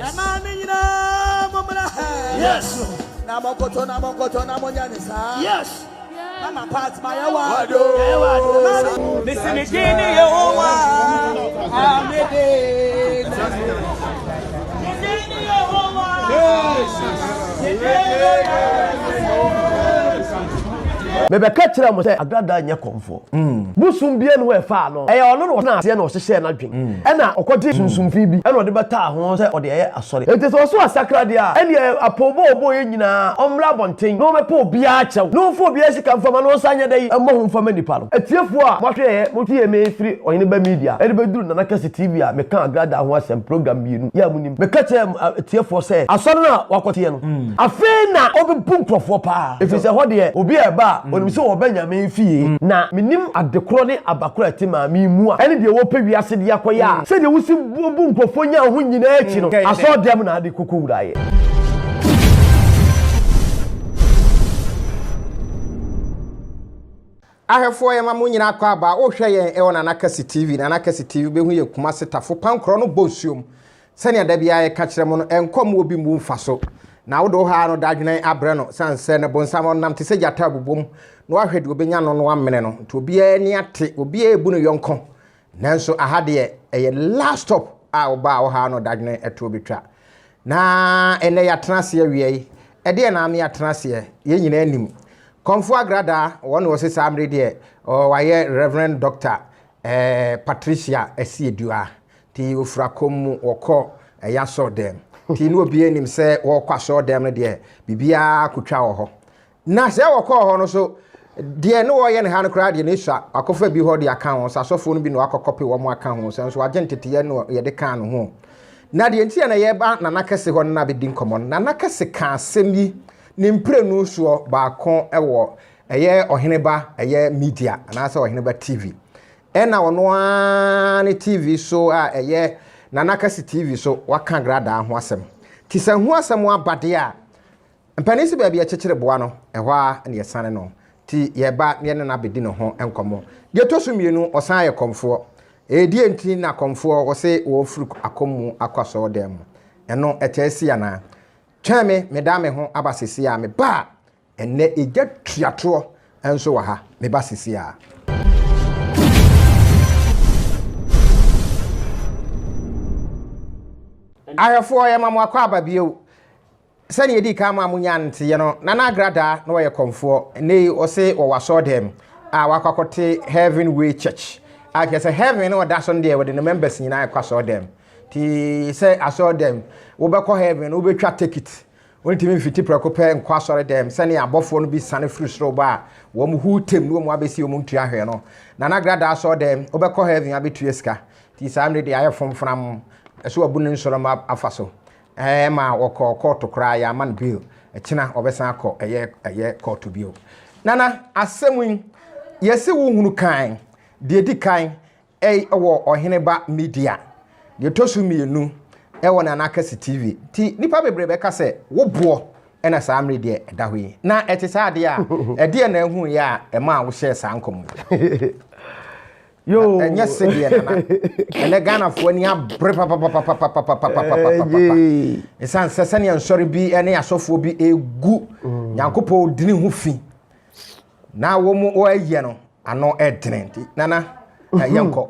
Mmaa no nyinaa mommra ha. Yes. Na monkoto na monkoto na monyɛ ne saa. Yes. Mama Pat ma yɛ wado. Yɛ wado. Mesi me din ne Yehowa. Amede. Me din ne Yehowa. Me din ne Mebɛka kyerɛɛ mo sɛ Agradaa nyɛ kɔmfoɔ. Bosom biara nni hɔ a ɛfaa no. Ɛyɛ ɔno na ɔtenaa aseɛ na ɔhyehyɛɛ n'adwene, ɛnna ɔkɔgyee sunsum fi bi na ɔde bɛtaa ho sɛ ɔde ayɛ asɔre. Enti sɛ ɔso asakra deɛ a, ɛnneɛ apoobɔ a ɔbɔeɛ nyinaa, ɔmmra abɔnten na ɔmmɛpɛ obiara kyɛw, na ɔmfa obiara sika mfa mma na ɔnsan nyɛ dɛn mmɔ ho mfa mma nnipa no. Atiefoɔ a moahwɛ yɛn, motiee me firi Ɔhene Ba Media de bɛduru Nana Kɛse TV a mekaa Agradaa ho asɛm program mmienu yi a monim. Meka kyerɛɛ atiefoɔ sɛ asɔre no a wakɔteɛ no, Afei na ɔbɛbu nkurɔfoɔ paa, ɛfiri sɛ ɛhɔ deɛ, obi a ɛba a, ɔnim sɛ ɔreba Nyame fie. Na mennim ade korɔ ne aba korɔ a ɛte maame yi mu a ɛne deɛ wɔrepɛ wiase de akɔyɛ a, sɛdeɛ wosi bu nkurɔfoɔ nyaa ho nyinaa akyi no, asɔɔdɛm na ade kɔkɔ wuraeɛ. Ahwɛfoɔ yɛma mo nyinaa akɔ aba wohwɛ yɛn ɛwɔ Nana Kɛse TV Nana Kɛse TV wobɛhu yɛn Kumase Tafo Pankorɔ no bɔ nsuom Sɛnea da biara yɛka kyerɛ mo no, ɛnkɔ mma obi mmu mfa so. Na wode wo haw no dadwene abrɛ no, sane sɛ ne bonsam ɔnam te sɛ gyata a ɔbobom, na wahwɛ deɛ ɔbɛnya no na wamene no. Nti obiara ani ate, obiara rebu ne yɔnko. Nanso aha deɛ, ɛyɛ last stop a woba a wo haw no dadwene ɛtoɔ bɛtwa. Na ɛnnɛ yɛatena ase awia yi, ɛdeɛn na ame atena aseɛ? Yɛn nyinaa nim. Kɔmfoɔ Agradaa, wɔn na wɔse saa mmere deɛ, wayɛ Reverend Doctor eh, Patricia Asieduaa. Nti wɔfiri akɔm mu wɔkɔ ɛyɛ asɔɔdɛm. Nti ne obiara nim sɛ wɔrekɔ asɔɔdɛm no deɛ biribiara kɔtwa wɔ hɔ. Na sɛ wɔkɔɔ hɔ no so deɛ ne wɔyɛ ne ha no koraa deɛ ne sua wakɔfa bi hɔ de aka ho sɛ asɔfoɔ no bi na wakɔkɔpe wɔn aka ho sɛ nso wagye nteteeɛ no yɛde kaa no ho. Na deɛ nti a na yɛba Nana Kɛse hɔ no na bɛdi nkɔmmɔ no, Nana Kɛse kaa asɛm yi ne mprenu soɔ baako wɔ ɛyɛ Ɔheneba ɛyɛ media anaasɛ Ɔheneba TV. Ɛna ɔno ara ne TV so a ɛyɛ Nana Akasi TV so waka gradaa ho asɛm. Nti sɛ ho asɛm aba deɛ a, mpanin si baabi ɛkyekyere boa no, ɛhɔ ara na yɛsane no. Nti yɛba na yɛne no abɛdi ne ho nkɔmmɔ. Deɛ ɛtɔ so mmienu, ɔsan yɛ kɔmfoɔ. Ɛdeɛ nti na kɔmfoɔ wɔse wɔfiri akɔm mu akɔ asɔɔdan mu? Ɛno ɛtaa si anaa? Twɛn me, meda me ho aba seesei a meba a, Ɛnnɛ egya tuatoɔ nso wɔ ha, meba sisi a. Ahwɛfoɔ yɛma mo akwaaba bio. Sɛdeɛ yɛdii kan maa mo nyaa nteeɛ no, Nana Agradaa na ɔyɛ kɔmfoɔ. Ɛnnɛ yi ɔse wɔwɔ asɔɔdɛm a wakɔ akɔte Heaven Way Church. A kyerɛ sɛ heaven no ɔda so no deɛ wɔde ne members nyinaa ɛkɔ asɔɔdɛm. Nti sɛ asɔɔdɛm wobɛkɔ heaven no wobɛtwa ticket. Wontumi mfiti prɛko pɛ nkɔ asɔredɛm sɛnea abɔfoɔ no bi siane firi soro ba a wɔn hu tem ne wɔn abɛsi wɔn ntua hwee no. Nana Agradaa asɔredɛm, wobɛkɔ heaven abɛtua sika. Nti saa mmerɛ deɛ ayɛ fomfram, ɛso wabu ne nsoromma afa so. Ɛma wɔkɔɔ kɔɔto koraa, yɛama no bail. Ɛkyena ɔbɛsan akɔ ɛyɛ ɛyɛ kɔɔto bio. Nana, asɛm yi, yɛse wohunu kan, deɛ ɛdi kan, wɔ Ɔheneba Media. Deɛ ɛtɔ so mmienu wɔ Nana Akɛse TV. Nti nnipa bebree bɛka sɛ wo boɔ na saa mmere deɛ ɛda hɔ yi. Na ɛte saa adeɛ a, ɛdeɛ na ahu yɛ a ɛmaa wohyɛɛ saa nkɔmmɔ yi? Yoo. Ɛnyɛ sedeɛ Nana. Ɛnɛ Ghanafoɔ ani abere papapapapapapapapapa. Ɛsiane sɛ sɛnea nsɔre bi ne asɔfoɔ bi egu Nyankopɔn dini ho fi na wɔn wɔayɛ no ano ɛdene nti nana yɛnkɔ.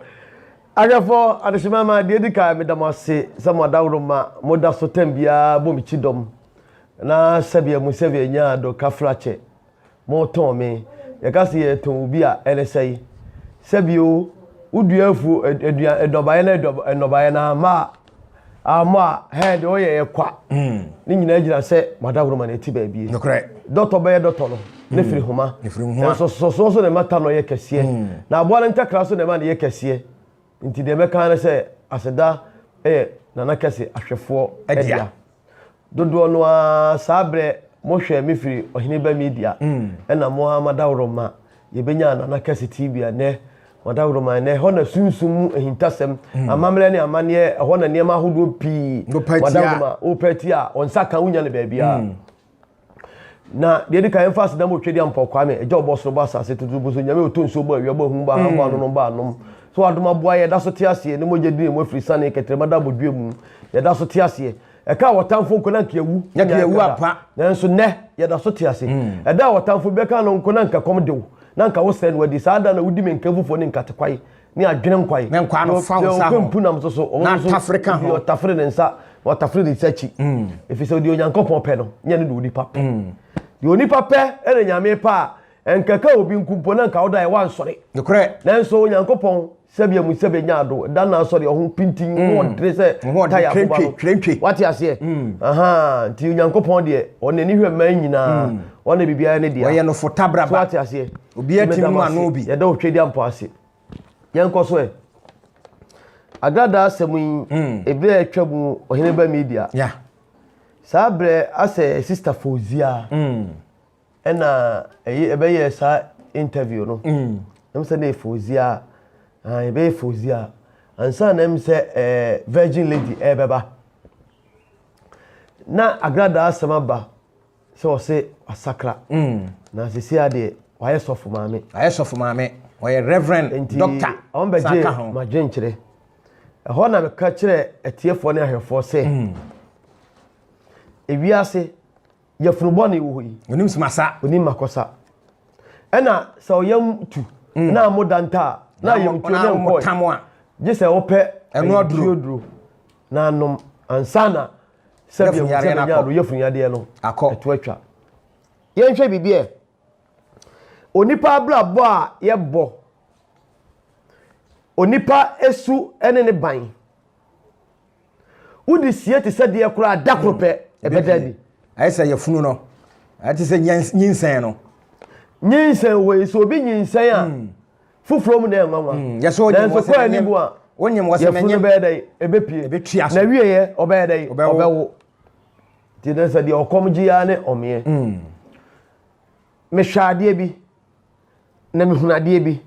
Ahwɛfoɔ adehyema ma deɛ ɛdi kan meda mo ase sɛ mo adaworo ma moda so tɛm biara bɔ me kyidɔm na sɛbea mu sɛbea nyaa do kafrakyɛ motɔn me yɛka sɛ yɛtɔn obi a ɛne sɛe sɛbio wodua afuo aduan nnɔbaeɛ na nnɔbaeɛ no amma a ammɔ a hɛn deɛ ɔyɛ yɛ kwa mm. ne nyinaa gyina sɛ madaworo ma no ɛti baabi nokorɛ dɔtɔ bɛyɛ dɔtɔ no ne mm. firi homa nsɔsɔsoɔ so na ɛma ta no yɛ kɛseɛ mm. na aboa no ntakra so na ɛma no yɛ kɛseɛ nti deɛ mɛka ne sɛ aseda yɛ nana kɛse ahwɛfoɔ ɛdea Dodoɔ no ara saa berɛ mohwɛɛ me firi Ɔhene Ba Media ɛna mo ara madaworoma yɛbɛnyaa Nana Kɛse TV a nnɛ madaworoma ɛnɛ ɛhɔ na sunsum mu ahintasɛm amammerɛ ne amanneɛ ɛhɔ na nneɛma ahodoɔ pii madaworoma wopɛ ti a wɔn nsa ka wonya no baabiara. Na deɛ ɛdi kan yɛmfa aseda ma Otwadia Mpɔw Kwame, agya ɔbɔ soro bɔ asase tutu bu so nyame ɔtɔ nsuo bɔ awia bɔ ahum bɔ aha bɔ anonom bɔ anom so adom aboa yɛda so te aseɛ ne mogya di ne mu afiri sane kɛtrɛma da abodwoɛ mu yɛda so te aseɛ. Ɛka a wɔtamfo nko na anka yɛawu. Na anka yɛawu ampa. Nanso nnɛ, yɛda so te ase. Ɛda a ɔtamfo bɛka no nko na anka kɔm de wo, na anka wosɛe no adi. Saa da no na wodi menka fufuo ne nkatekwae ne adwene nkwae. Ne nkwaa no fa wo nsa ho. Deɛ ɔpɛ mpunam nso so, ɔno Na nso atafere ka ho. ɔtafere ne nsa, na ɔtafere ne nsa akyi. Ɛfiri sɛ deɛ Onyankopɔn pɛ no, nyɛ ne na onipa pɛ. Deɛ onipa pɛ na Nyame pɛ a, ɛnkɛka obi nko mpo na anka woda ɛ woansɔre. Nokorɛ. Nanso Onyankopɔn sɛbea mu sɛbea nya ado da na asɔre ɔho pintin mm. ho ɔdene sɛ taya aboba no wate aseɛ mm. aha nti Onyankopɔn deɛ ɔne ani hwɛ mmaa nyinaa mm. ɔne biribiara ne deɛ ɔyɛ no fo tabraba so wate aseɛ obi atimi mu ano bi yɛda otwe di ampɔ ase yɛnkɔ so ɛ agradaa asɛm yi ebere a atwa mu ɔhene ba media saa berɛ asɛ sister Fozia Ɛna ɛyɛ ɛbɛyɛɛ saa interview no. Mm. Ɛm sɛ na yɛ Fozia ah ɛbɛyɛ Fozia ansa na ɛm sɛ ɛɛ Virgin Lady ɛɛbɛba. Na agradaa asɛm aba sɛ ɔse wasakra. Mm. Na sisi adeɛ wayɛ sɔfo maame. Wayɛ sɔfo maame. Ɔyɛ Reverend Nti, Doctor. Wɔn bɛgye madwenkyerɛ. Ɛhɔ na meka kyerɛ atiefoɔ ne ahwɛfoɔ sɛ. Mm. Ewiase Yafunu bɔne wɔ hɔ yi. Onim sumasa. Onim makɔsa. Ɛna sɛ ɔyam tu mm. na mo da nta a na yam tuo ne nkɔe. Tam a. Gye sɛ wopɛ ɛno aduro duro na anom ansa na sɛ bi sɛ bɛnya ado yafunu yadeɛ no akɔ ɛto atwa. Yɛnhwɛ biribi ɛ. Onipa abrabɔ a yɛbɔ onipa esu ne ne ban. Wode sie te sɛ deɛ koraa da koro pɛ ɛbɛda adi. Ayɛ sɛ yafunu no ayɛ te sɛ nyinsɛn no. Nyinsɛn wɔ yi sɛ obi nyinsɛn a hmm. foforɔ mu na ɛnwanwa. Hmm. Nanso kɔ anim a yafunu bɛyɛ dɛ ɛbɛpie na wieɛ ɔbɛyɛ dɛ ɔbɛwo. Nti ne sɛ deɛ ɔkɔm gye ya ne ɔmeɛ. Hmm. Mehwɛ adeɛ bi na mehunu adeɛ bi.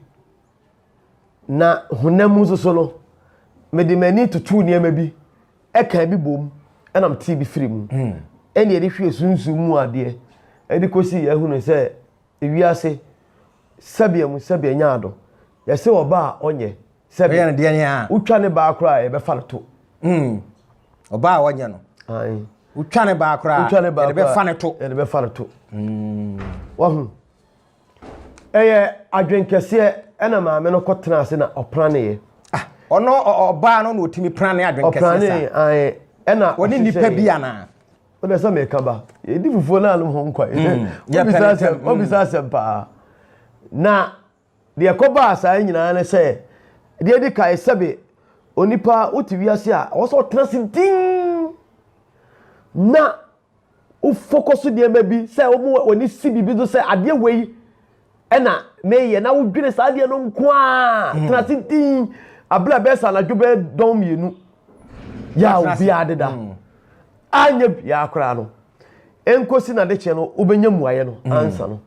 Na honam mu nso so no, mede m'ani totoo nneɛma bi, ɛkaa bi boom, ɛna metee bi firi mu. Hmm. Ɛne yɛde hwie sunsum mu adeɛ ɛde kɔsi yɛahunu sɛ ewiase sɛbea mu sɛbea nya ado. Yɛse ɔba a ɔnyɛ sɛbea wotwa ne baa koraa a yɛbɛfa no to. Hmm. Ɔbaa a ɔnyɛ no. Wotwa ne baa koraa yɛde bɛfa no to. Yɛde bɛfa no to. Hmm. Wahu. Ɛyɛ adwenkɛseɛ ɛna maame no kɔ tena ase na ɔpraneeɛ. Ah, ɔno ɔbaa no na ɔtumi prane adwenkɛseɛ saa. Ɔprane ae ɛna ɔne nipa bi anaa. Wode sɛ meka ba yɛdi fufuo no anom ho nkwa. Mm, wobisa asɛm mm. wobisa asɛm paa. Na deɛ ɛkɔbaa saa nyinaa ne sɛ deɛ ɛdi kae sɛbe onipa wote wiase a ɔwɔ sɛ ɔtena ase din na Wo focus nneɛma bi sɛ wɔn w'ani si biribi so sɛ adeɛ wei ɛna meyɛ na wodwene saa adeɛ no nko ara mm. tena ase din abere a bɛyɛ sɛ anadwo bɛyɛ dɔn mmienu yɛ a obiara deda mm. anyɛ biara koraa no nkosi na adekyɛ no wobɛnya mmuaeɛ no mm. ansa no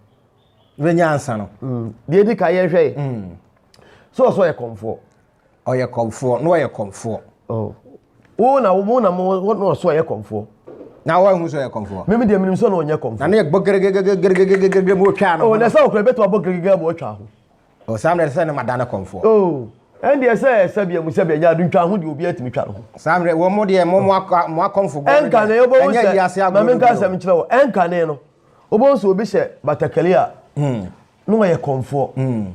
wobɛnya ansa no deɛ ɛdi ka yɛhwɛ yi sɛ ɔsɛ ɔyɛ kɔmfoɔ Ɔyɛ kɔmfoɔ na ɔyɛ kɔmfoɔ. Oh. Wo na wo na mo wo na ɔso ɔyɛ kɔmfoɔ. Na wo ahu sɛ ɔyɛ kɔmfoɔ. Mimi deɛ menim sɛ na ɔnyɛ kɔmfoɔ. Na ne yɛ bɔ geregegegegegege mu otwa no. Oh, na sɛ ɔkura bɛtumi abɔ geregege mu otwa ho. Oh, saa mmerɛ sɛ ne ma da ne kɔmfoɔ. Oh, ɛndeɛ sɛ sɛbea mu sɛbea nya ado ntwa ho deɛ obi atumi twa no ho. Saa mmerɛ wɔn mo deɛ mo mo akɔ mo akɔmfo gorɔ no deɛ. Ɛnka ne wobɛhu sɛ maame nka asɛm nkyerɛ wo ɛnka ne no wobɛhu sɛ obi hyɛ batakali a na ɔyɛ kɔmfoɔ.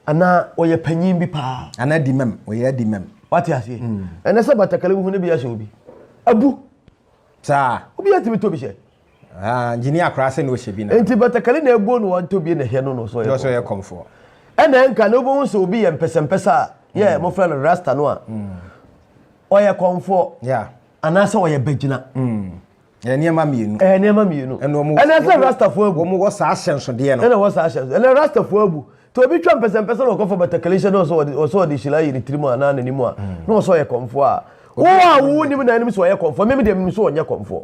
Anaa ɔyɛ panyin bi paa. Anaa di mɛm, ɔyɛ adi mɛm. Wate aseɛ? Mm. Ɛnɛ sɛ batakari wohu ne bi ahyɛ obi. Abu. Saa. Obi atumi tɔ bi hyɛ. Ah, engineer koraa sɛ na ɔhyɛ bi na. Nti batakari na ebuo no wɔntɔ bi na ɛhyɛ no no so ɔyɛ kɔmfoɔ. kɔmfoɔ. Ɛna ɛnka na wobɛhu sɛ obi yɛ mpɛsɛmpɛsɛ a yɛ mm. mofrɛ no rasta no a. Mm. Ɔyɛ kɔmfoɔ. Yeah. Anaasɛ ɔyɛ bagyina. Mm. Ɛyɛ nneɛma mmienu. Ɛyɛ nneɛma mmienu. Ɛna wɔn ɛna sɛ rastafoɔ abu. Wɔn wɔ saa ahyɛnsodeɛ no. Ɛna wɔ saa ahyɛnsodeɛ. Ɛna rastafoɔ abu. Nti obi twa mpɛsɛmpɛsɛ na ɔkɔfa batakari hyɛ na ɔsɛ ɔde ɔsɛ ɔde hyira ayi ne tirim anaa n'anim a hmm. na ɔsɛ ɔyɛ kɔmfoɔ a. Wo a wo nim na anim sɛ ɔyɛ kɔmfoɔ. Mímí deɛ mínim sɛ ɔnyɛ kɔmfoɔ.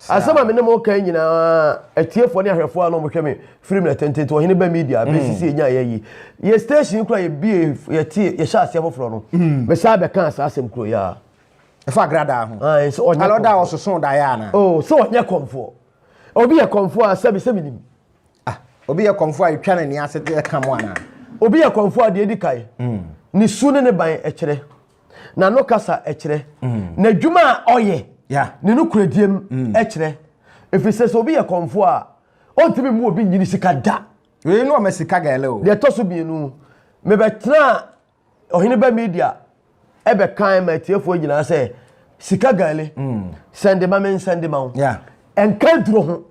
Asɛm a me ne mo kan nyinaa atiefoɔ ne ahwɛfoɔ a na wɔhwɛ me firi mmerɛ tententen ɔhene ba media hmm. bɛsisi yɛnya yɛ yi yɛ station kora yɛbie yɛtie yɛhyɛ aseɛ foforɔ no hmm. mesaa bɛkaa saa asɛm kuro yi a Ɛfa agradaa ho. Ayi sɛ ɔnyɛ kɔmfoɔ. Alɔ da a ɔsoso daeɛ anaa? Oh, sɛ ɔnyɛ kɔmfoɔ. Obi yɛ kɔmfoɔ a sɛbi sɛ menim. Ah, obi yɛ kɔmfoɔ a etwa n'ani ase de ɛka mo anaa? Obi yɛ kɔmfoɔ a deɛ edi kan. Mm. Ne su ne ne ban ɛkyerɛ. N'ano kasa ɛkyerɛ. Mm. N'adwuma a ɔyɛ. Ne nokorɛdie mu kyerɛ. Ɛfiri sɛ sɛ obi yɛ kɔmfoɔ a, ɔntumi mmu obi nnyini sika da. Wei no ɔma sika gɛlɛ o. Deɛ ɛtɔ so mmienu, mebɛtenaa Ɔhene ba Media ɛbɛkan ma atiefoɔ nyinaa sɛ sika gɛlɛ sɛnde ma me nsɛnde ma wo. Ɛnka duro ho.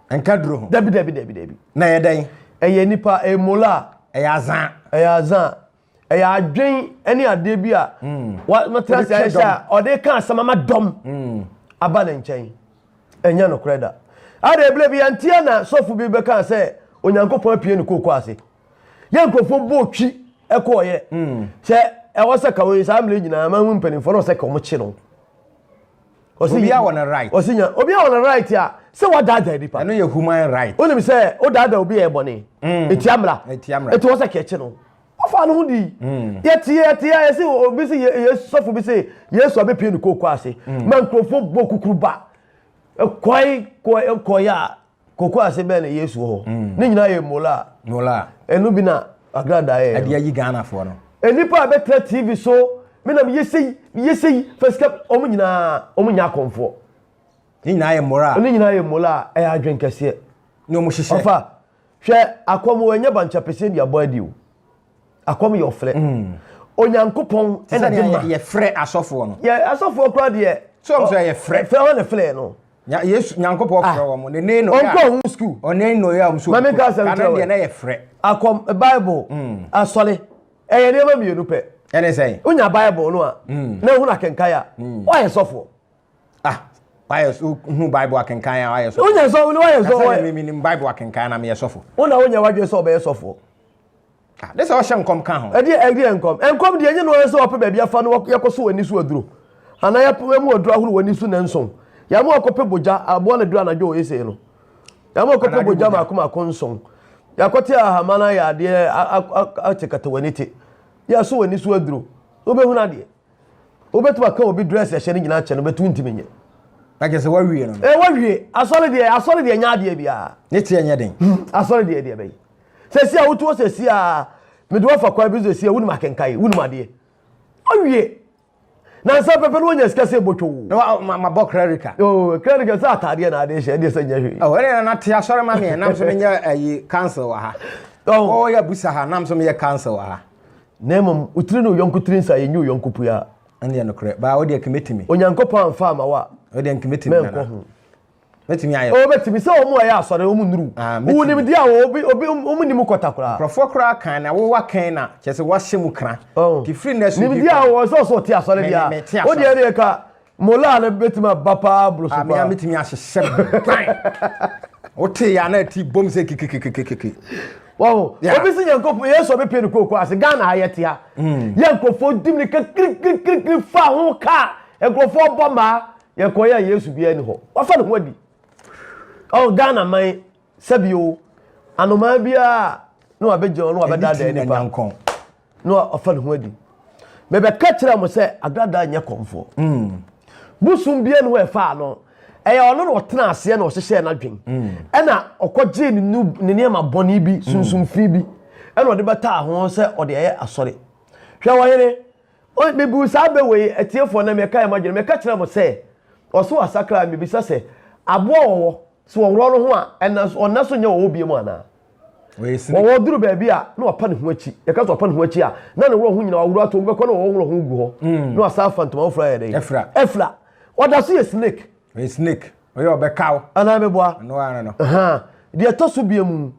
Ɛnka duro ho. Dabi dabi dabi dabi. Na ɛyɛ dɛn? Ɛyɛ nipa, ɛyɛ mola. Ɛyɛ azan. Ɛyɛ azan. Ɛyɛ adwen ne adeɛ bi a watena ase ayɛ sɛ a ɔde ka asɛm ama dɔm aba ne nkyɛn. Ɛnyɛ nokorɛ da. Ada ebile bi yɛnteɛ na sɔfo bi bɛka sɛ Onyankopɔn apue ne kooko ase. Yɛ nkurɔfoɔ bɔɔ twi ɛkɔɔyɛ. Sɛ ɛwɔ sɛ ka wei saa mmerɛ nyinaa ma hu mpanimfoɔ na ɔsɛ ka wɔn kye no. Obiara wɔ ne right. Ɔsi nya obiara wɔ ne right a sɛ wadaadaa nipa. Ɛno yɛ human right. Wonim sɛ wodaadaa obi yɛ bɔne. Etia mmara. Etia mmara. Eti wɔ sɛ kɛkye no. Ɔfa ne ho di. Yɛte yɛte a yɛsi obi si Yesu sɔfo bi si Yesu abɛpie ne kooko ase. Ma nkurɔfoɔ bɔ kukuruba. Kɔe kɔe kɔe a Koko ase bɛn na Yesu wɔ hɔ? Mm. Ne nyinaa yɛ mola. Mola. Ɛno bi na agradaa yɛ. Ɛde ayi Ghanafoɔ no. Nnipa a bɛtena TV so, me na meyɛ sei, meyɛ sei, fa sika, wɔn nyinaa, wɔn nyɛ akɔmfoɔ. Ne nyinaa yɛ mola. Ne nyinaa yɛ mola a ɛyɛ adwen kɛseɛ. Ne wɔn hyehyɛ. Ɔfa, hwɛ akɔm wɔ ɛnyɛ bankyapɛsɛ ni abɔ adi o. Akɔm yɛ ɔfrɛ. Mm. Onyankopɔn ɛna de ma. Yɛfrɛ asɔfoɔ no. Yɛ asɔfoɔ koraa deɛ. So wɔn sɛ yɛfrɛ. Frɛ wɔn na frɛ no. Nya Yesu Nyankopɔn ah. frɛ wɔn. Ne ne no. Ɔnkɔ ho school. Ɔne no yɛ ɔmo so. Maame nka asɛm kyerɛ wɔn. Deɛ na yɛ frɛ. Akɔm Bible. Mm. Asɔre. Ɛyɛ nneɛma mmienu pɛ. Ɛne sɛn. Wonya Bible no a. Mm. Na ehun akenkan a. Mm. Wayɛ sɔfoɔ. Ah. Wayɛ so hu Bible akenkan a wayɛ sɔfo. Wonya sɔfo no wayɛ sɔfo. Nasɛ mi mi nim Bible akenkan na meyɛ sɔfo. Wo na wonya wadwene sɛ ɔbɛyɛ sɔfoɔ. Ah, de sɛ ɔhyɛ nkɔm ka ho. Ɛdeɛ ɛdeɛ nkɔm. Nkɔm deɛ ɛnyɛ no ara sɛ ɔpɛ baabi afa no yɛkɔ so w'ani so aduro. Anaa yɛpɛ mu aduro ahoro w'ani so nanson. Yɛama wakɔpɛ bogya aboa no duro anadwo ese no. Yɛama wakɔpɛ bogya mako mako nson. Yɛakɔte ahama no ayɛ adeɛ ate kata w'ani te. Yɛaso w'ani so aduro. Wobɛhunu adeɛ. Wobɛtumi aka obi dress ɛhyɛ no nyinaa kyɛ no bɛtu ntumi nyɛ. Na kyerɛ sɛ wawie no. Ɛ wawie. Asɔre deɛ asɔre deɛ nyɛ adeɛ biara. Ne teɛ nyɛ den. Asɔre deɛ deɛ bɛyi. Sɛsi a wotu hɔ sɛsi a mede wafa kwan bi sɛsi a wonim akenkan wonim adeɛ ɔwie na nsa pɛpɛ no wonya sika sɛ bɔtwo na mabɔ clerical oh clerical sɛ ataadeɛ na adeɛ hyɛ ɛdeɛ sɛ nyɛ hwee oh ɛne na te asɔre ma meɛ nam so menyɛ ayi council wɔ ha oh yɛ busa ha nam so meyɛ council wɔ ha na mmom wotiri ne oyɔnko tiri nsa yɛnyɛ oyɔnko pua ɛne nokorɛ baa wodeɛ kemɛtumi Onyankopɔn amfa ama wo a wodeɛ nkemɛtumi mɛnkɔ ho Mɛtumi ayɛ. Oh, bɛtumi sɛ wɔn a ɛyɛ asɔre wɔn nnuru. Ah, mɛtumi. Wɔn nimdeɛ a wɔn obi obi wɔn nim kɔta koraa. Nkurɔfoɔ koraa kan na wowa kan na kyerɛ sɛ wɔahyɛ mu kra. Oh. Nti firi nnɛ so di Nimdeɛ a wɔn sɛ ɔsɛ ɔte asɔre Me- deɛ me- mete a. asɔre. Wo deɛ deɛ ka mola no bɛtumi aba paa boro so Ah, me a paa. mɛtumi ahyehyɛ ban. Wote yɛ a na ɛti bom sɛ kikikikikiki. Wɔn Yeah. obi si Nyankopɔn Yesu ɔbɛpie no kooko ase Ghana ha yɛte ha. Yɛ nkurɔfoɔ di mirika kirikirikiri fa ho kaa nkurɔfoɔ bɔ mmaa. Yɛkɔeɛ a Yesu biara ni hɔ. Wafa ne ho adi. Ɔn Ghana man sɛbi o anomaa biara na wabɛgyina hɔ na wabɛdaadaa nipa na wafa ne ho adi. Mebɛka kyerɛ mo sɛ agradaa nyɛ kɔmfoɔ. Mm. Bosom biara ni hɔ ɛfaa no. Ɛyɛ ɔno na ɔtena aseɛ na ɔhyehyɛɛ n'adwen. Mm. Ɛna ɔkɔgyee ne ne nneɛma bɔne bi, mm. sunsum fi bi, ɛna ɔde bɛtaa ho sɛ ɔde ɛyɛ asɔre. Hwɛ ɔhene, O, mebuu saa bɛ wei, atiefoɔ, na meka yɛ m'adwene. Meka kyerɛ mo sɛ, ɔso asakra a, mebisa sɛ, aboa wɔwɔ, sɛ wɔworɔ no ho a, ɛna so, ɔnna so nyɛ wɔwɔ biom anaa? Wɔwɔ duru baabi a, na wapa ne ho akyi. Yɛka sɛ wapa ne ho akyi a, na ne worɔ ho nyinaa waworɔ ato, wobɛkɔ na wɔwɔ worɔ ho gu hɔ. Mm. Na wasan afa ntoma foforɔ ayɛ dɛn? Afira. Afira. Ɔda so yɛ snake. Ɔyɛ snake. Ɔyɛ ɔbɛkaw. Anaa meboa? Ɛno ara no. Deɛ ɛtɔ so biom,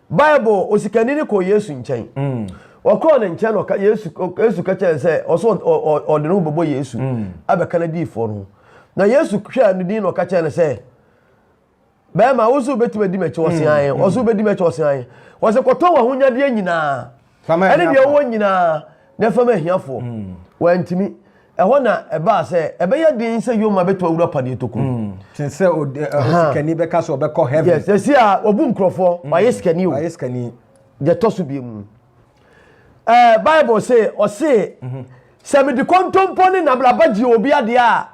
Bible, osikani no kɔɔ Yesu nkyɛn. Mm. Ɔkɔɔ ne nkyɛn na ɔka Yesu Yesu ka kyerɛ sɛ ɔsɛ ɔde ne ho bɛbɔ Yesu mm. abɛka n'adiyifoɔ no ho. Na Yesu hwɛɛ no din na ɔka kyerɛ no sɛ bɛrima wo nso wobɛtumi adi m'akyi ɔse mm. ae ɔse wobɛdi m'akyi ɔse ae ɔse kɔtɔn w'ahonyadeɛ nyinaa ɛne deɛ wowɔ nyinaa na ɛfa ma ahiafoɔ mm. wantumi Ɛhɔ na ɛbaa sɛ ɛbɛyɛ den sɛ yoma bɛtumi awura padeɛ tokuro. Mm. Sen sɛ osikani bɛka sɛ ɔbɛkɔ heaven. Yes, ɛsi a wɔbu nkurɔfoɔ, mm. wayɛ sikani o. Wayɛ sikani. Deɛ ɛtɔ so bie mu. Ɛɛ Bible se ɔse mhm. sɛ mede kontompo ne nabraba gye obi adeɛ a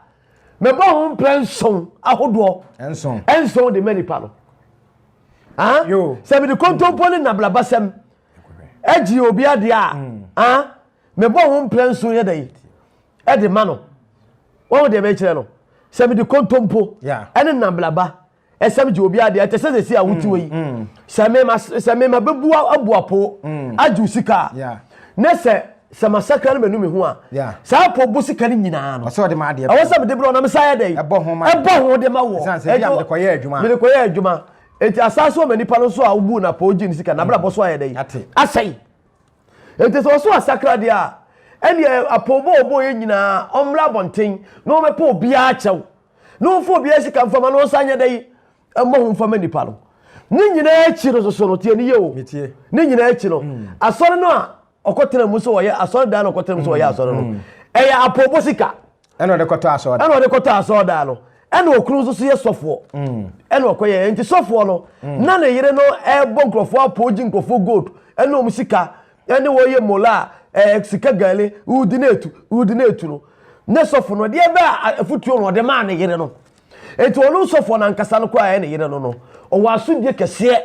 mɛbɔ ho mprɛ nson ahodoɔ. Nson. Nson de ma nipa no. Ah? Sɛ mede kontompo ne nabrabasɛm agye obi adeɛ a, mm. ah? Mebɔ ho mprɛ nson yɛ dɛn? Ɛde ma no. Wɔn deɛ mekyerɛ no. Sɛ mede kontompo ɛne nnablaba ɛsɛm gye obi adeɛ ɛte sɛ sɛsi a wote wɔ yi sɛ mema sɛ mema bɛbu abu apo agye wo sika a ne sɛ sɛ masakra no manu me ho a saa apo bo sika no nyinaa no ɛwɔ sɛ mede berɛ ɔnam sa yɛ dɛn ɛbɔ ho de ma wɔ mede kɔyɛ adwuma enti asan so ma nipa no nso a wobu na po gye ne sika na abrabɔ so ayɛ dɛn asɛe enti sɛ ɔso asakra deɛ a ɛneɛ apɔwbɔ ɔbɔ yɛ nyinaa ɔmmra abɔnten na ɔmɛpɛ obiara kyɛw na ɔmfa obiara sika mfama na ɔnsan nyɛ dɛ mmɔ ho mfama nipa no ne nyinaa akyi no soso no tie ne yie o ne nyinaa akyi no mm. asɔre no a ɔkɔtena mu sɛ ɔyɛ asɔre dan no ɔkɔtena mu sɛ ɔyɛ mm. asɔre no mm. ɛyɛ apɔbɔ sika ɛna ɔde kɔtɔ asɔre ɛna ɔde kɔtɔ asɔre dan no ɛna okunu nso so yɛ sɔfoɔ ɛna ɔkɔyɛ nti sɔfoɔ no na ne yere no ɛbɔ nkurɔfoɔ apɔ gye nkurɔfoɔ gold ɛna wɔn sika ɛne wɔyɛ mola a ɛɛ sika gale wodi na etu wodi na etu no ne sɔfo no deɛ bɛ a afutuo no ɔde maa ne yere no eti ɔno sɔfo no ankasa no koraa ɛyɛ ne yere no no ɔwɔ asodie kɛseɛ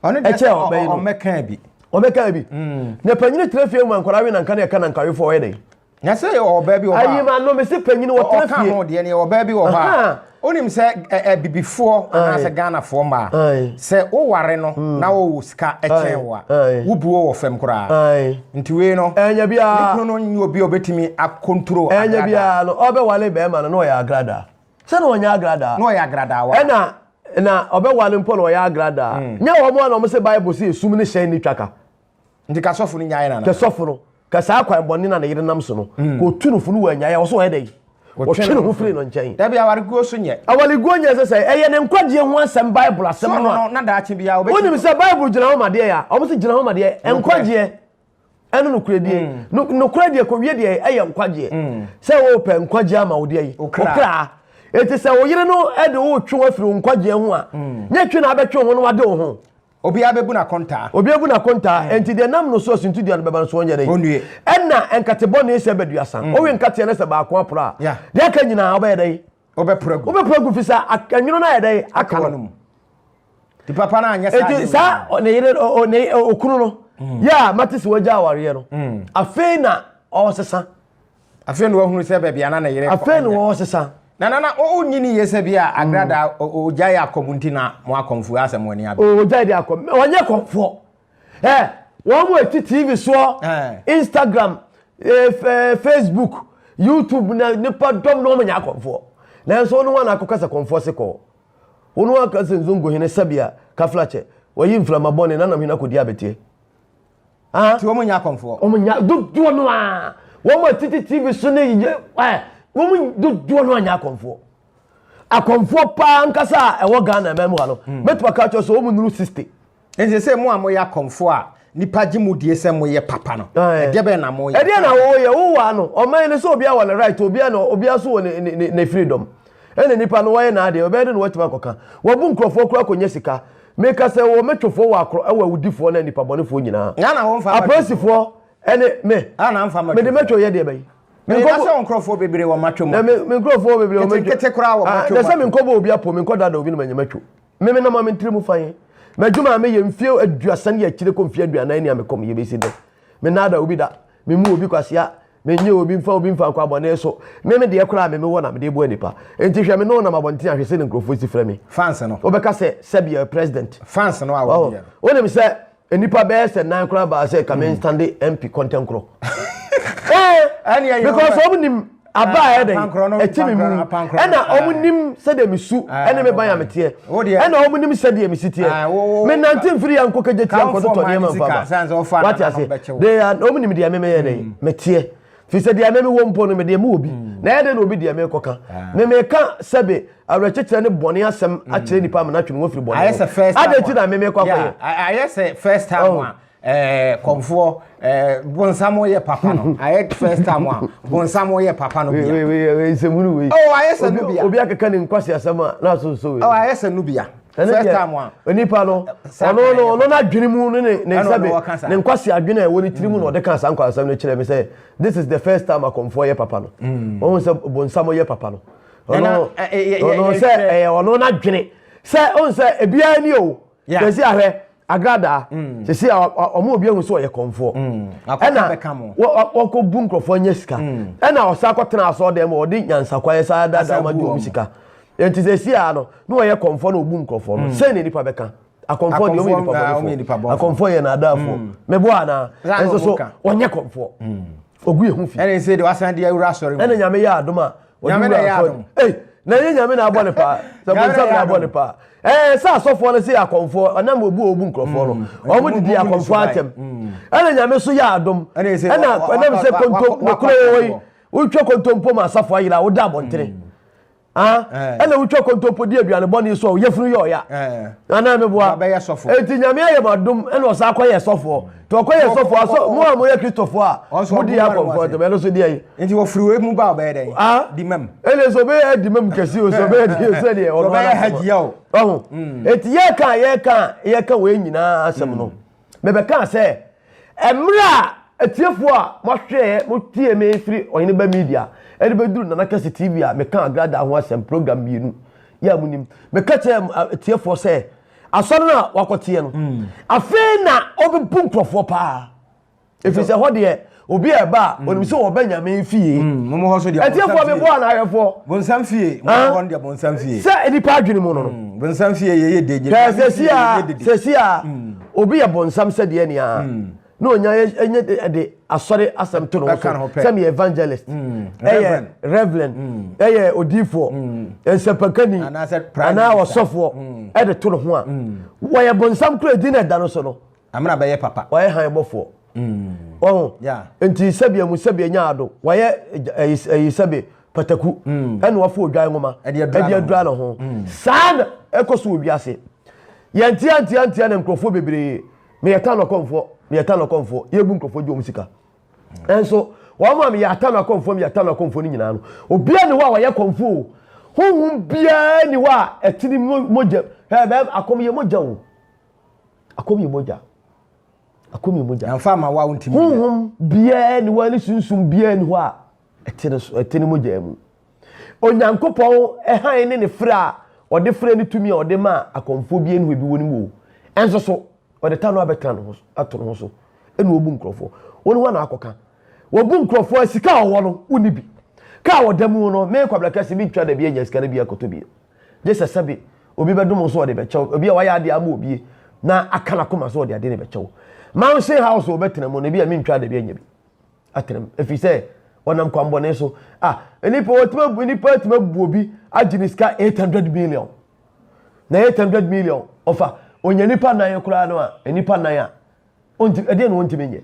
ɔno deɛ ɛkyɛ ɔbɛyi no ɔmɛka bi ɔmɛka bi mm. na panyini tena fie mu nkwadaa we nanka ne ɛka nankawefoɔ ɔyɛ dɛ Na sɛ yɛwɔ ɔbaa bi wɔ hɔ a. Ayi ma no mesi panyin wɔ tena fie. Ɔka ho deɛ no yɛwɔ ɔbaa bi wɔ hɔ a. Wonim sɛ abibifoɔ anaasɛ Ghanafoɔ mmaa sɛ woware no mm. na wɔwɔ sika kyɛn wo a wobuo wɔ fam koraa. Nti wei no ɛnyɛ biara ne kunu no nyɛ obi a obetumi akontro agrada. Ɛnyɛ biara no ɔbɛwale bɛrima no na ɔyɛ agradaa. Sɛ na ɔnyɛ agradaa. Na ɔyɛ agradaa wa. Ɛna na ɔbɛwale mpo na ɔyɛ agradaa. Mm. Nyɛ wɔn a na wɔn sɛ Bible sɛ esum ne hyɛn ne twaka. Nti ka sɔfo no nyae nana. Kɛ sɔfo no, kɛ saa kwan bɔne na ne yere nam so no, mm. kò tu no fo no wɔ anyae a wɔso ɔyɛ dɛ. Wɔtwe ne ho firi no nkyɛn. Dabi awareguo so nyɛ. Awareguo nyɛ sɛ sɛ ɛyɛ ne nkwagyeɛ ho asɛm Bible asɛm no a. Na daakye biara obetumi. Wonim sɛ Bible gyina hɔ ma deɛ ya. Wɔn sɛ gyina hɔ ma deɛ nkwagyeɛ ɛne nokorɛdie. Mm. Nokorɛ deɛ kɔwie deɛ ɛyɛ nkwagyeɛ. Mm. Sɛ wɔpɛ nkwagyeɛ ama wo deɛ yi. Okra. Eti sɛ wo yere no ɛde wo twe afiri wo nkwagyeɛ ho a. Mm. Nyɛ twe na abɛtwe ho no wade wo ho. Obiara bɛbu no akontaa. Obiara bu no akontaa. Mm. Enti deɛ nam no so asuntudua no bɛba no so ɔnyɛ dɛ. Ɔnnue. Ɛna nkate bɔne sɛ bɛduasa. Mm. Wowe nkateɛ no sɛ baako aporo a. Yeah. Deɛ aka nyinaa wobɛyɛ dɛ. Wobɛporo agu. Wobɛporo agu fi sɛ anwono no ayɛ dɛ aka no. mu. Ti papa no anyɛ saa. Enti saa ne yere ne okunu no. Mm. Yɛ a mate sɛ wagya awareɛ no. Mm. Afei na ɔresesa. Afei na wahunu sɛ baabi a na ne yere kɔ. Afei na wɔresesa. Na nana wonnye ne yie sɛ bi a agrada ogyae akɔm nti na mo akɔmfoɔ asɛ mo ani abere. Ogyae de akɔm. Ɔnyɛ kɔmfoɔ. Ɛ wɔn mo eti TV soɔ, Instagram, Facebook, YouTube na nipa dɔm na wɔn nyɛ akɔmfoɔ. Nanso wɔn ho ana akɔka sɛ kɔmfoɔ se kɔɔ. Wɔn ho aka sɛ nzongo hene sɛbea kaflakyɛ wɔyi mframa bɔne nanam hene akɔdi abeteɛ. Ah. Ti wɔn nyɛ akɔmfoɔ. Wɔn nya dodoɔ no a wɔn a titi TV so ne yɛ ɛ wɔn dodoɔ no a nyɛ akɔmfoɔ. Akɔmfoɔ paa nkasa a ɛwɔ Ghana mɛmu ha no. Hmm. Mɛtuma ka kyerɛ sɛ wɔn nuru 60. Nti sɛ mo a moyɛ akɔmfoɔ a nipa gye mo die sɛ moyɛ papa no. Ɛdeɛ bɛn na moyɛ? Ɛdeɛ na wɔyɛ wowɔ ano ɔman no sɛ obiara wɔ ne right obiara na obiara so wɔ ne ne ne freedom. Ɛna nipa no wɔyɛ n'adeɛ ɔbɛyɛ de na wɔatumi akɔka. Wɔbu nkurɔfoɔ koraa kɔnya sika. Meka sɛ wɔ me twofoɔ wɔ akorɔ ɛwɔ awudifoɔ ne nipa bɔnefoɔ nyinaa. Apolisifoɔ ɛne me. Mede mɛtwo yɛ deɛ bɛyi. Me nkɔbɔ sɛ nkurɔfoɔ bebree wɔ matwo mu. Na me me nkurɔfoɔ bebree wɔ matwo. Ketekete koraa wɔ matwo. Na sɛ me nkɔbɔ obi apo me nkɔ dada obi na manya matwo. Me me nam a me ntiri mu fan. M'adwuma a meyɛ mfie aduasa ne akyire kɔ mfie aduanan ni a mekɔ meyɛ bɛsi dɛ. Me nnaada obi da. Me mu obi kwasea. Menyɛ obi mfa obi mfa nkɔ abɔne so. Me me deɛ koraa me mewɔ na mede boa nipa. Enti hwɛ me ne wo nam abɔnten a hwɛ sɛdeɛ nkurɔfoɔ si frɛ me. Fans no. Wobɛka sɛ sɛbi yɛ president. Fans no a wɔn deɛ no. Wonim sɛ nnipa bɛyɛ sɛ nan koraa baa sɛ ka me nstande MP kɔntɛnkorɔ. Eh, because wɔn nim aba a ɛdɛ ɛti mi mu ɛna wɔn nim sɛdeɛ mi su ɛne mi ban a mi teɛ ɛna wɔn nim sɛdeɛ mi si teɛ mi nante nfiri ya nkɔ kegye tia nkɔ totɔ nneɛma nfa ba wate ase de ya wɔn nim deɛ mi mi yɛ dɛ mi teɛ fi sɛ deɛ mi mi wɔ mpo no mi deɛ mi wɔ bi na ɛyɛ dɛ na obi deɛ mi kɔ ka mi mi ka sɛbe awerɛkyekyerɛ ne bɔne asɛm akyerɛ nipa ama n'atwe ne ho afiri bɔne ho adɛ ti na mi mi kɔ akɔyɛ ayɛ sɛ first time a Eh, kɔmfoɔ eh, bonsam yɛ papa no ayɛ first time a bonsam yɛ papa no bia nsɛmunu wei oh ayɛ sɛ no bia obi akeka ne nkwasi asɛm a na so so wei oh ayɛ sɛ no bia first time a nipa no ɔno no ɔno n'adwene mu ne ne ne nsa bi ne nkwasi adwene a ɛwɔ ne tiri mu na ɔde ka saa nkwasi asɛm no kyerɛ mi sɛ this is the first time akɔmfoɔ yɛ papa no wɔn sɛ bonsam yɛ papa no ɔno ɔno sɛ ɛyɛ ɔno n'adwene sɛ ɔn sɛ ebiara ni o kɛse ahwɛ. Agradaa, sisi a ɔmo obi ehu sɛ ɔyɛ kɔnfoɔ. Ɛna wɔkɔ bu nkurɔfoɔ nya sika. Ɛna ɔsan kɔtena asɔɔdan mu ɔde nyansakwan san daadaa ɔmo agye ɔmo sika. Nti sisi a no na ɔyɛ kɔnfoɔ na ɔbu nkurɔfoɔ no. Sɛn na nipa bɛka? Akɔnfoɔ deɛ ɔmo yɛ nipa bɔnfoɔ. Akɔnfoɔ yɛ naadaafoɔ. Meboa anaa? Ɛnso so ɔnyɛ kɔnfoɔ. Ogu yɛ ho fi. Ɛna nse de wasan de awura asɔre mu. Ɛna Nyame yɛ adom a. Nyame na yɛ adom. Ei, na ɛnyɛ Nyame na abɔ ne paa. Sɛ bonsam na abɔ ne paa. Ɛɛ sɛ asɔfoɔ no se yɛ akɔmfoɔ, ɔnam obu a obu nkurɔfoɔ no. Wɔn didi akɔmfoɔ atɛm. Ɛna Nyame so yɛ adom. Ɛna ɛnam sɛ kontom nokorɛ wɔ hɔ yi, wotwa kontompo ma asafo ayera a, woda abɔntene. Ah, ɛna wotwa kontompo di aduane bɔne so a yafunu yɛ ɔya. Anaa meboa. Enti Nyame ayɛ mo adom ɛna ɔsan akɔyɛ sɔfoɔ. Nti ɔkɔyɛ sɔfoɔ asɔ mo a moyɛ Kristofoɔ a modi akɔmfoɔ ntɛm ɛno so deɛ yi. Nti wɔfiri wei mu ba ɔbɛyɛ dɛn? Ah, di mam. Ɛna sɛ ɔbɛyɛ di mam kɛse o sɛ ɔbɛyɛ di sɛ deɛ ɔno ara. Ɔbɛyɛ hajia o. Ɔho. Enti yɛka yɛka yɛka wei nyinaa asɛm no. Mebɛkaa sɛ, mmerɛ a atiefoɔ a moahwɛɛ, motie me firi Ɔhene Ba Media de bɛduru Nana Kɛse TV a mekaa Agradaa ho asɛm program mmienu yɛ a monim. Meka kyerɛɛ atiefoɔ sɛ, asɔre no a wakɔteɛ no, afei na ɔbɛbu nkurɔfoɔ paa. Ɛfiri sɛ hɔ deɛ, obi a ɛba a, onim sɛ wɔba Nyame fie. Atiefoɔ meboa anaa ahwɛfoɔ? Bonsam fie. Mo hɔ deɛ bonsam fie. Sɛ nipa adwene mu no no. Bonsam fie yɛ yɛ de. Hwɛ sɛsi a sɛsi a obi yɛ bonsam sɛdeɛ nea na onya ɛnyɛ de asɔre asɛm to no ho so sɛ meyɛ evangelist ɛyɛ reverend ɛyɛ odiifoɔ nsɛmpakani anaa ɔsɔfoɔ ɛde to no ho a wɔyɛ bonsam kura edin na ɛda no so no. Amena bɛyɛ papa. Wayɛ han bɔfoɔ. Wahu? Nti sɛbi amu sɛbi anya ado. Wayɛ ɛyi sɛbi pataku. Ɛna wafa odwan nwoma. Ɛde adura ne ho. Saa na ɛkɔ so wɔ wiase. Yɛn ntia ntia ntia na nkurɔfoɔ bebree. Meyɛ tan ɔkɔmfoɔ. Meyɛ tan ɔkɔmfoɔ. Yɛbu nkurɔfoɔ gye wɔn sika. Ɛnso wɔn a meyɛ atan akɔmfoɔ meyɛ atan akɔmfoɔ no nyinaa no, obiara ni hɔ a wɔyɛ kɔmfoɔ o. Honhom biara ni hɔ a ɛtene mogya. Hɛ bɛm akɔm yɛ mogya o. Akɔm yɛ mogya. Akɔm yɛ mogya. Yɛnfa ama wo a wontumi. Honhom biara ni hɔ ne sunsum biara ni hɔ a ɛte ne so ɛte ne mogya mu. Onyankopɔn hann ne ne frɛ a ɔde frɛ ne tumi a ɔde ma akɔmfoɔ biara ni hɔ ebi wɔ ne mu o. Ɛnso so ɔde ta no abɛtena ne ho ato ne ho so ɛna ɔbu nkurɔfoɔ. Wɔn ho na akɔka. Wɔbu nkurɔfoɔ sika a ɔwɔ no wonni bi. Kaa ɔda mu no me Kwabena Kɛse bi ntwa da bi anya sika no bi akɔtɔ bi. Gye sɛ sɛbe obi bɛdom wo sɛ ɔde bɛkyɛ wo, obi a wayɛ adeɛ ama obi na aka n'akoma sɛ ɔde adeɛ no bɛkyɛ wo. Mansion house a ɔbɛtena mu no, ebi a mentwa da bi anya bi atena mu, ɛfiri sɛ ɔnam kwanbɔne so. Ah, nnipa wɔtumi abu nnipa atumi abu obi agye ne sika 800 million. Na 800 million ɔfa onya nipa nan koraa no a, nnipa nan a, ɔnti ɛdeɛ na ɔntumi nyɛ.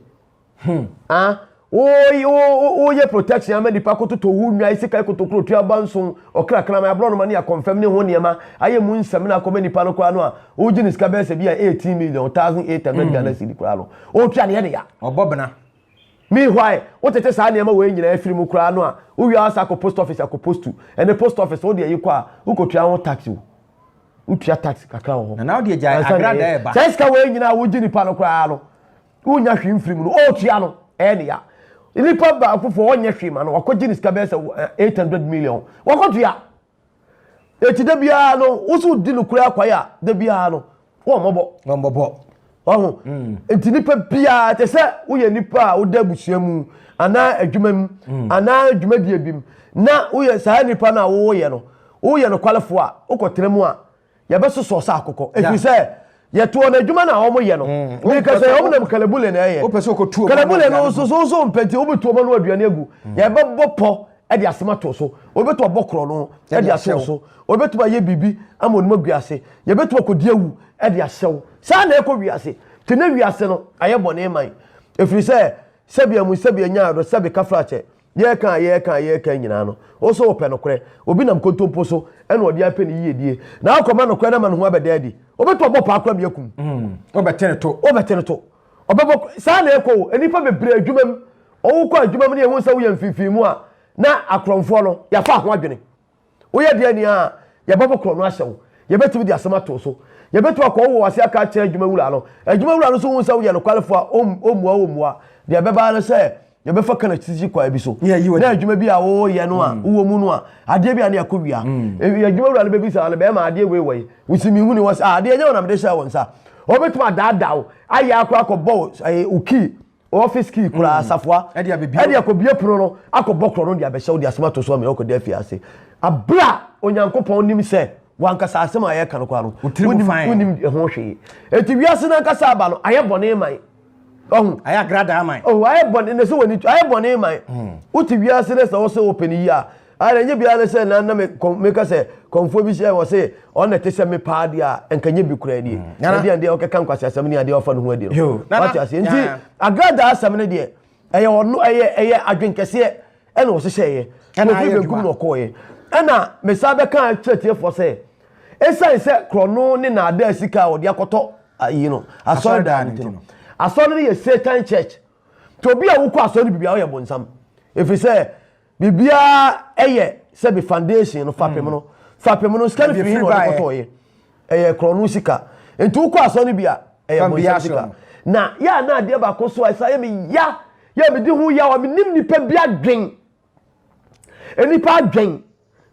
Hmm. Ah, woyɛ protection ama nipa kototɔ wo nwa sika kotokuro tua ba nson ɔkra kraman aborɔnoma ne akɔmfam ne ho nneɛma ayɛ mu nsɛm na akɔma nipa no koraa no a wogye ne sika bɛyɛ sɛ bi a 18 million 1800 hmm. Ghana cedi koraa no ɔtua ne yɛ de ya ɔbɔ bena meanwhile wotete saa nneɛma wei nyinaa afiri mu koraa no a wowie asa akɔ post office akɔ postu ɛne post office wode ayi kɔ a wokɔtua ho tax o wotua tax kakra wɔ hɔ na na wode agya agrada ɛba saa sika wei nyinaa wogye nipa no koraa no Wonnya hwee mfiri mu no, ɔretua no, ɛyɛ ne ya. Nipa baako fo ɔnyɛ hwee ma no, wakɔgye ne sika bɛyɛ sɛ 800 million. Wakɔtua. Eti da biara no, woso di no kura akwae a, da biara no, wɔmmɔbɔ. Wɔmmɔbɔ. Waho. Mm. Nti nipa biara te sɛ woyɛ nipa a woda abusua mu anaa adwuma mu mm. anaa dwumadie bi mu na woyɛ saa nipa no a woyɛ no woyɛ nokwalefoɔ a wokɔtena mu a Yɛbɛsosɔ sɛ akokɔ, ɛfiri sɛ yɛtoɔ no adwuma no a wɔyɛ no. Mm. Meka sɛ wɔn nam kalabule na ɛyɛ. Kalabule no nso so nso mpɛ nti wobɛtu wɔn ano aduane agu. Mm. Yɛbɛbɔ pɔ de asɛm ato so. Wɔbɛtu abɔ korɔ no de ato so. Wɔbɛtumi ayɛ biribi ama wɔn agu ase. Yɛbɛtumi akɔdi awu de ahyɛw. Saa na ɛkɔ wiase. Te ne wiase no ayɛ bɔne man. Ɛfiri sɛ sɛbi amu sɛbi anya do sɛbi kafrakyɛ Yɛreka a yɛreka a yɛreka nyinaa no, wo nso wopɛ nokorɛ. Obi nam kontompo so na ɔde apɛ ne yiedie. Na wokɔma nokorɛ no ama ne ho abɛda adi. Wobɛtumi abɔ paa koraa ma yɛakum. Mm, wobɛte ne to. Wobɛte ne to. Ɔbɛbɔ, saa na ɛkɔ o. Nnipa bebree adwuma mu, wokɔ adwuma mu na yɛhu sɛ woyɛ mfimfini mu a, na akorɔmfoɔ no, yɛafa ho adwene. Woyɛ deɛ nea a, yɛbɛbɔ korɔno ahyɛ wo. Yɛbɛtumi de asɛm ato wo so. Yɛbɛtumi akɔ wo wɔ ase aka akyerɛ adwumawura no. Adwumawura no nso hu sɛ woyɛ nokwarefoɔ a, ɔmmua wo mmoa. Deɛ ɛbɛba ara ne sɛ, yɛbɛfa Kanakyikyi kwan bi so. Na adwuma bi a woyɛ no a, mm. wowɔ mu no a, adeɛ bi a ne yɛakɔ wia. Mm. Adwumawura no bɛbisa no, bɛrima adeɛ wei wɔ yi. Wosi mehu ne wɔ sɛ, ah, adeɛ nyɛ wo na mede hyɛɛ wo nsa. Wɔbɛtumi adaadaa wo ayɛ akɔ akɔbɔ wo ɛyɛ wo key office key koraa safoa Ɛde abɛbie ɛde akɔbie pono no akɔbɔ korɔ no de abɛhyɛ wo de asɛm ato so ama ɔkɔda afiase. Abere a Onyankopɔn nim sɛ wankasa asɛm a yɛka no koraa no Wo tiri mu wonim fine. wonim ɛho hwee. Eti wiase no ankasa aba no ayɛ bɔne man. Ɔho. Ayɛ agradaa man. Oh, ayɛ bɔne na sɛ w'ani ayɛ bɔne man. Wote wiase no sɛ wo sɛ wopɛ no yie a, ayɛ nyɛ biara ne sɛ na na me kɔm meka sɛ kɔmfoɔ bi hyɛ wɔ se ɔno na ɛte sɛ me paa deɛ a nka nyɛ bi koraa nie. Nana. Ɛdeɛ deɛ ɔkeka nkwasi asɛm ne adeɛ ɔfa ne ho adi no. Yo, Nana. Wate aseɛ nti Yeah. agradaa asɛm no deɛ ɛyɛ ɔno ɛyɛ ɛyɛ adwen kɛseɛ ɛna ɔhyehyɛeɛ. Ɛna Ɔfiri ayɛ benkum adwuma. na ɔkɔɔeɛ. Ɛna mesan bɛka kyerɛ tiefoɔ sɛ ɛsiane sɛ korɔno ne naadaa sika a ɔde akɔtɔ ayi no asɔredan no nti no asɔre no yɛ Satan church. Nti obi a wokɔ asɔre no biribiara woyɛ bonsam. Ɛfiri sɛ biribiara ɛyɛ sɛbi foundation no fapem no fapem no sika no firi he na ɔde kɔtɔɔyɛ. Ɛyɛ korɔno sika. Nti wokɔ asɔre no bi a ɛyɛ Fam biara bonsam sika. so no. Na yɛ a na adeɛ baako so a ɛsan yɛ me ya yɛ a medi ho yaw a menim nipa bi adwen. Nnipa adwen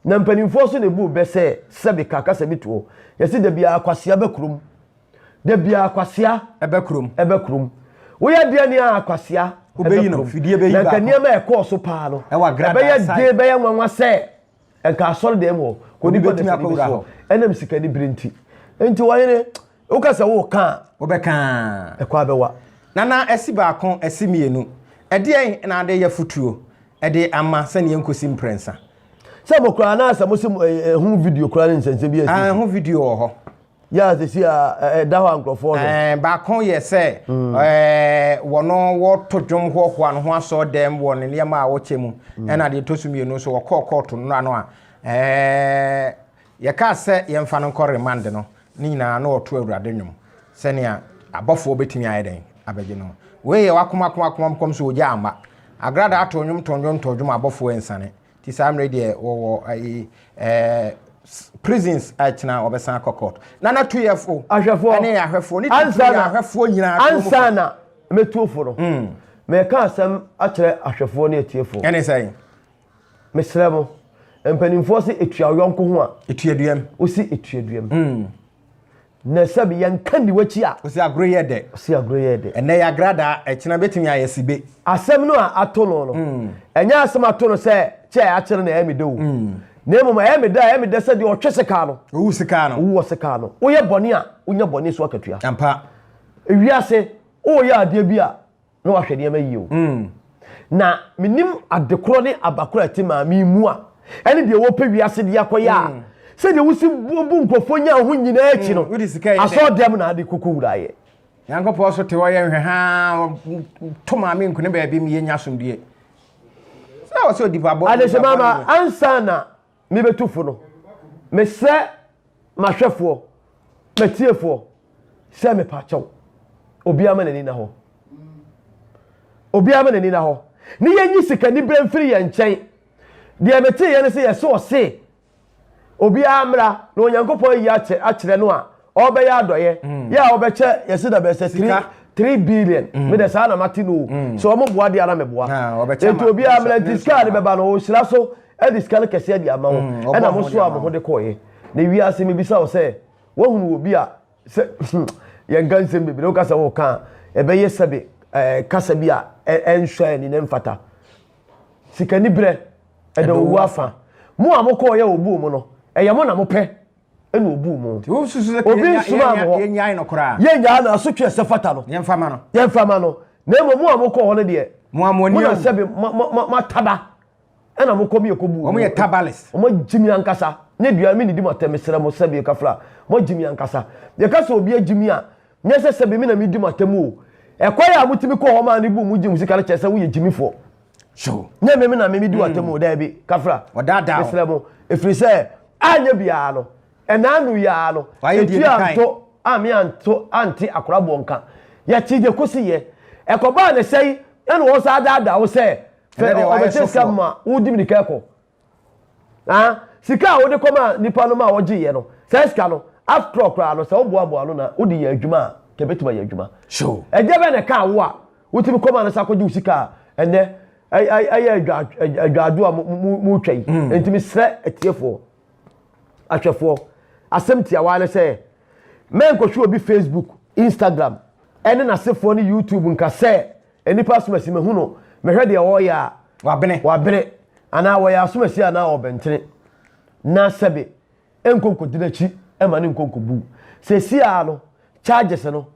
na mpanimfoɔ so na ebu bɛ sɛ sɛbi ka kasa bi toɔ. Yɛsi da biara kwasea bɛ kurom. Da biara kwasea Ɛbɛ kurom. ɛbɛ kurom. Woyɛ deɛ ne a kwasea ɛbɛ Wobɛyi no, kurom. fidie bɛyi Na nka baako. nneɛma a ɛkɔɔ so paa no Ɛwɔ agradaa ɛbɛyɛ side. den bɛyɛ nwanwa sɛ nka asɔre dɛm hɔ kò Obi nipa bɛtumi dasani bi akɔwura so hɔ. ɛnam sikani bere nti. Nti wɔyere woka sɛ woka a Wobɛka. ɛkɔ abɛwa. Nana ɛsi baako ɛsi mmienu. Ɛdeɛn na ade yɛ fotuo ɛde ama sɛnea nkosi mprɛnsa. Sɛ mo koraa na sɛ mo se mo ɛho video koraa ne nsɛnsɛm bi Ah, asi. ɛho video wɔ hɔ. Yɛ a sɛsi a ɛda hɔ a nkurɔfoɔ hwɛ. Baako yɛ sɛ ɛɛ wɔno wɔto dwom hoahoa ne ho asɔ dɛm wɔ ne nneɛma a wɔkyɛ mu. Ɛna deɛ ɛtɔ so mmienu nso wɔkɔɔ kɔɔto nnora no a ɛɛ yɛkaa sɛ yɛmfa no nkɔ remand no ne nyinaa na ɔto Awurade nnwom sɛnea abɔfoɔ bɛtumi ayɛ dɛn abɛgye no. Wei yɛ wakoma akoma akoma kɔm so ogya amma. Agrada ato nnwom to nnwom to nnwom abɔfoɔ nsane. Nti saa mmerɛ deɛ wɔwɔ ayi ɛɛ prisons a kyena wɔbɛsan akɔ court. Nana tuyɛfo Ahwɛfoɔ. ɛne ahwɛfoɔ ne titiri Ansa na ahwɛfoɔ nyinaa to wɔn ansa fo. na mɛtuofo no mɛka asɛm akyerɛ ahwɛfoɔ ne atiefoɔ. Ɛne sɛn? Mesrɛ mo mpanimfoɔ sɛ etua wo yɔnko ho a Etua duam. wosi etua duam. Na sɛbi yɛnka ni w'akyi a Wosi agorɔ yɛ dɛ. wosi agorɔ yɛ dɛ. Ɛnɛ yɛ agradaa ɛkyena bɛtumi ayɛ sibe. Asɛm no a ato no no ɛnyɛ asɛm ato no sɛ kyɛ a akyere na ɛyɛ me dɛ o. Na mmom ɛyɛ me dɛ a ɛyɛ me dɛ sɛ deɛ ɔtwe sika no Owu sika no. owu wɔ sika no. Woyɛ bɔne a wonya bɔne so akatua. Ampa. Ewiase woyɛ adeɛ bi a na wahwɛ nneɛma yie o. Na menim adekorɔ ne abakorɔ a ɛte maame yi mu a ɛne deɛ wɔpɛ wiase de akɔyɛ a sɛdeɛ wosi bu bu nkurɔfoɔ nya ho nyinaa akyi no Wode sika yɛ dɛn? asɔɔdɛm na ade koko wuraeɛ. Nyankopɔn so te hɔ yɛ nhwɛ haa to maame nkone baabi mi yɛnya asomdue. Sɛ wɔ sɛ odipa bɔ. Adehyema ma ansa na mebɛtu fo no mesrɛ m'ahwɛfoɔ matiefoɔ sɛ mepa kyɛw obiara ma n'ani na hɔ obiara ma n'ani na hɔ ne yɛnyi sikaniberɛ mfiri yɛn nkyɛn deɛ meteeɛ no sɛ yɛsɛ ɔse obiara mmra na Onyankopɔn ayi akyɛ akyerɛ no a ɔbɛyɛ adɔyɛ yɛ a ɔbɛkyɛ yɛse da bɛsɛ 3 billion me de saa na mate no o sɛ ɔmo boa deɛ na meboa Ah, ɔbɛkyɛ nti ma- obiara mmra ne nti sika a de nso bɛba no ɔhyira so ɛde sika no kɛseɛ de ama wo ɔbɔ ɛna ho mo de so a ama mo wo. ho de kɔɔyɛ na wiase mebisa wo sɛ woahunu obi a sɛ yɛnka nsɛm bebree woka sɛ woka a ɛbɛyɛ sɛbe ɛɛ kasa bi a ɛnhwɛ ani na ɛmfata sikani berɛ ɛda owu afa mo a mokɔɔyɛ obu mu no ɛyɛ mo na mopɛ ɛna obu mu Nti wosusu sɛ Obi nsoma mo hɔ. yɛnyae no koraa. Yɛnyaa no asotwe ɛsɛ fata no Yɛmfa ma no. yɛmfa ma no na mmom mo a mokɔɔ hɔ no deɛ Mo a mo ani mo na awu. sɛbe mataba ɛna mokɔ mi ɛkɔbu Wɔn yɛ tabalis. wɔn agyi mi ankasa nye dua mi nidi mo atɛm mesrɛ mo sɛbe kafra mo agyi mi ankasa yɛka sɛ obi agyi mi a nyɛ sɛ sɛbe mi na mi di mo atɛm o ɛkwan a motumi kɔ hɔ maa ne bu mu gye mo sika no kyerɛ sɛ woyɛ gyimifoɔ So. nyɛ me na me mi di w'atɛm o daabi kafra Ɔdaadaa wo. mesrɛ mo ɛfiri sɛ anyɛ biara no ɛnaa no yiara no Wayɛ deɛ ɛtu edi kan. anto ame anto ante akoraboɔ nka yɛkye deɛ kɔsi yɛ ɛkɔbaa ne sɛi ɛna wɔn saa daadaa wo sɛ fɛ Ɛnɛ deɛ wayɛ ɔbɛkyɛ sika sɔfoɔ. ma wodi mirika ɛkɔ ah sika a wode kɔma nipa no ma wɔgye yɛ no saa sika no after all koraa no sɛ woboaboa no na wode yɛ adwuma a kɛbɛtumi ayɛ adwuma So. ɛdeɛ bɛn na ɛka wo a wotumi kɔma no sa kɔgye wo sika a ɛnɛ ɛyɛ adwaado a motwa yi nti mesrɛ atiefoɔ ahwɛfoɔ asɛm tiawa ne sɛ mɛnkɔhwɛ obi Facebook. Instagram ɛne n'asefoɔ ne YouTube nka sɛ nnipa asomasi mahu no mehwɛ deɛ ɔreyɛ a Wabene. Wabene anaa wɔyɛ asomasi anaa ɔbɛntene na sɛbe nkɔ nkɔdi n'akyi ma ne nkɔ nkɔbu. Seesei ara no charges no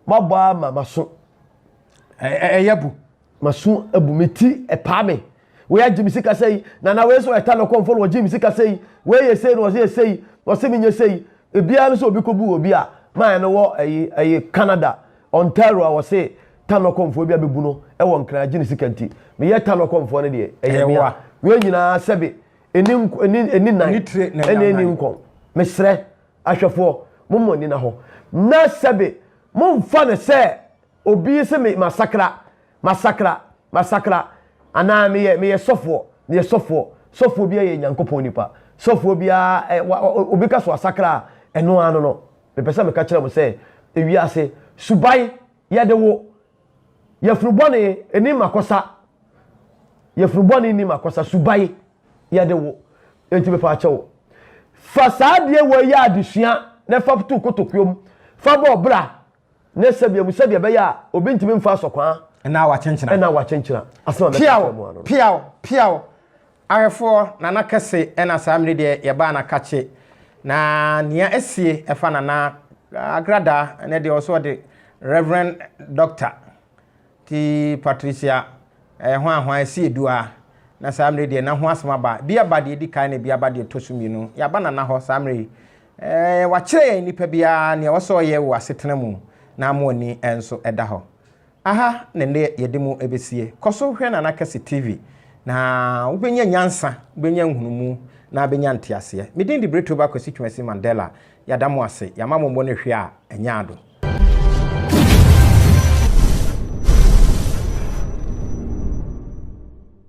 mabɔ ama maso. Ɛyɛ bu. Maso abu me ti ɛpaa me. Wei agye me sika sɛyi nana wei nso ɛta no kɔmfɔ no wɔgye me sika sɛyi wei yɛ sei na wɔse yɛ sei wɔse menyɛ sei ebiara no sɛ obi kɔbu obi a maa no wɔ ɛyi ɛyi Canada Ontario a wɔse tanɔ kɔmfoɔ bi abɛbu no ɛwɔ nkran agye ne sika nti meyɛ tanɔ kɔmfoɔ no deɛ ɛyɛ mea wei nyinaa sɛbe ɛni ɛni ɛni nan ɛne ɛni nkɔn mesrɛ ahwɛfoɔ mo mo ani na hɔ na sɛbe momfa no sɛ obi sɛ me masakra masakra masakra anaa meyɛ meyɛ sɔfoɔ meyɛ sɔfoɔ sɔfoɔ biara yɛ nyankopɔn nipa sɔfoɔ biara ɛ wa obi ka so asakra a ɛno ano no mepɛ sɛ meka kyerɛ mo sɛ ewiase suban yɛde wo yɛfunu bɔne ɛni makɔsa yɛfunu bɔne ni makɔsa suban yɛde wo enti mepa akyɛw fa saa adeɛ wɔ yɛ adesua na fa to kotokuom fa bɔ bra ne sɛdeɛ mu sɛdeɛ ɛbɛyɛ a obi ntumi mfa asɔkwaa ɛna wakyenkyena ɛna wakyenkyena asɛm a mɛka kyerɛ mu ano piaw piaw ahwɛfoɔ nana kɛse ɛna saa mmere deɛ yɛbaa na kakye na nea asie ɛfa nana agradaa ɛnɛ deɛ ɔso ɔde reverend doctor Ti Patricia eh, hwan hwan ɛsi edu a na saa mmerɛ deɛ na ho asɛm aba bi aba deɛ edi kan na bi aba deɛ ɛtɔ so mmienu yɛaba nana hɔ saa mmerɛ yi eh, wakyerɛ yɛn nipa biara nea ɛwɔ sɛ ɔyɛ wɔ asetena mu na ama ani nso ɛda hɔ aha na nnɛ yɛde mu ɛbɛsie kɔ so hwɛ Nana Kɛse TV na wobɛnya nyansa wobɛnya nhunumu na wobɛnya nteaseɛ me din de Bretoba Kwasi Twumasi Mandela yɛada mo ase yɛama mo mmɔ no hwɛ a ɛnyɛ ado.